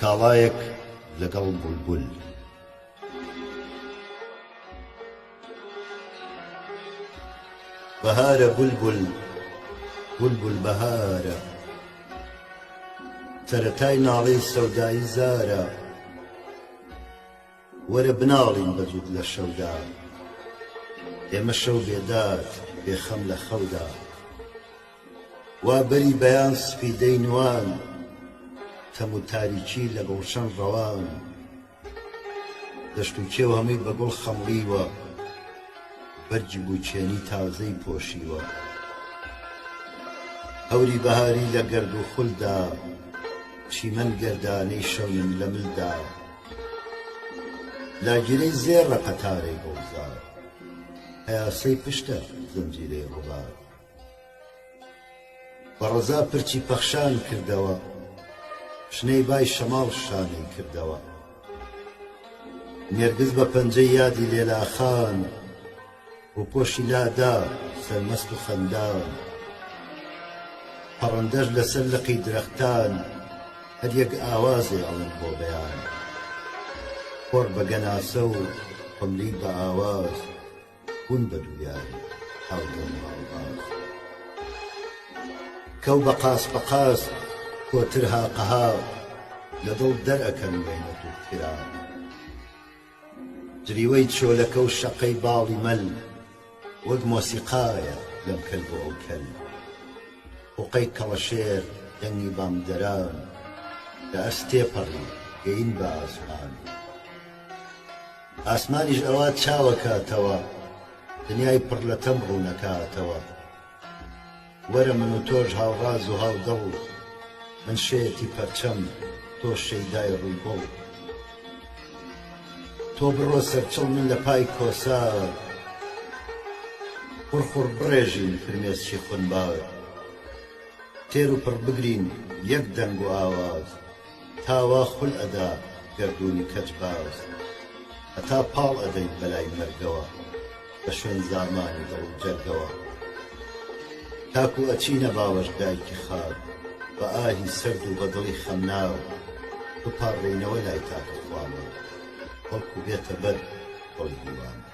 سکاڵایەک لەگەڵ بولبول. بەهارە بولبول، بولبول بەهارە. سەرەتای ناڵەی سەودایی زارە. وەرە بناڵین بە جووت لە شەودا. ئێمە شەو بێداد، بێ خەم لە خەودا. وا بەری بەیان سپیدەی نوان. تەم و تاریکی لە گوڵشەن ڕەوان. دەشت و کێو هەمووی بە گوڵ خەمڵیوە. بەرگی بووکێنی تازەی پۆشیوە. هەوری بەهاری لە گەرد و خولدا. چیمەن گەردانەی شەونم لە ملدا. لاگیرەی زێڕە قەتارەی گوڵزار. هەیاسەی پشتە زنجیرەی ڕووبار. بە ڕەزا پرچی پەخشان کردەوە. شنەی بای شەماڵ شانەی کردەوە. نێرگز بە پەنجەی یادی لێلاخان. ڕووپۆشی لادا سەرمەست و خەندان. پەڕەندەش لەسەر لقی درەختان هەر یەک ئاوازێ ئەڵێن بۆ بەیان. خۆر بە گەناسە و قومری بە ئاواز بوون بە دوو یاری هاودەم و هاوڕاز. کەو بە قاسپەقاسپ کۆتر هاقەهاق لە دڵ دەرئەکەن مەینەت و فیراق. جریوەی چۆلەکە و شەقەی باڵی مەل وەک مۆسیقایە لەم کەل بۆ ئەو کەل. قوقەی کەڵەشێر دەنگی بانگدەران لە ئەرز تێپەڕی گەیین بە ئاسمان. ئاسمانیش ئەوا چاوەکاتەوە دنیای پڕ لە تەم ڕوونەکاتەوە. وەرە من و تۆش هاوڕاز و هاودڵ، من شێتی پەرچەم، تۆ شەیدای ڕووی گوڵ. تۆ بڕۆ سەرچڵ من لە پای کۆسار، خوڕ خوڕ بڕێژین فرمێسکی خونبار. تێر و پڕ بگرین یەک دەنگ و ئاواز، تا وا خول ئەدا گەردوونی کەجباز. هەتا پاڵ ئەدەین بەلای مەرگەوە. بە شوێن زامانی دڵ و جەرگەوە. تاکو ئەچینە باوەش دایکی خاک، بە ئاهی سەرد و بە دڵی خەمناک، بپاڕێینەوە لای تاکە خوامان، بەڵکو بێتە بەر دڵی هیوامان.